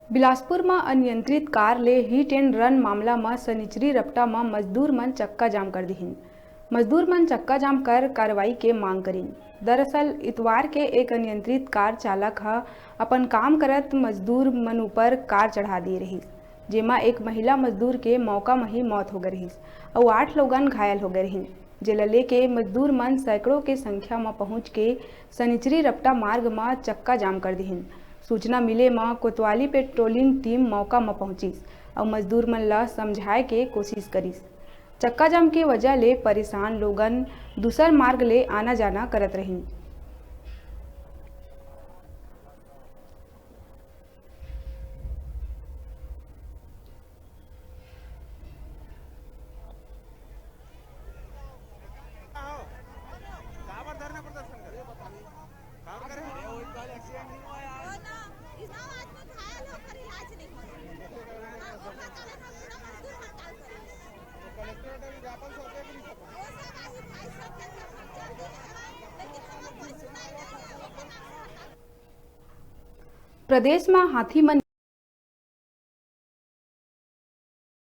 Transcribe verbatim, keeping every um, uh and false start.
बिलासपुर म अनियंत्रित कार ले hit and run मामला म सनिचरी रपटा म मजदूर मन चक्का जाम कर दिहिन। मजदूर मन चक्का जाम कर कार्रवाई के मांग करिन। दरअसल, इतवार के एक अनियंत्रित कार चालक ह अपन काम करत मजदूर मन ऊपर कार चढ़ा दिए रहिस, जेमा एक महिला मजदूर के मौका म ही मौत हो गए रहिस अउ आठ लोगन घायल हो गए रहिन, जेला लेके मजदूर मन सैकड़ों के संख्या म पहुंच के सनिचरी रपटा मार्ग म चक्का जाम कर दिहिन। सूचना मिले म कोतवाली पेट्रोलिंग टीम मौका म पहुंचिस अउ मजदूर मन ल समझाए के कोशिश करिस। चक्का जाम के वजह ले परेशान लोगन दूसर मार्ग ले आना जाना करत रहिन। प्रदेश म हाथी मन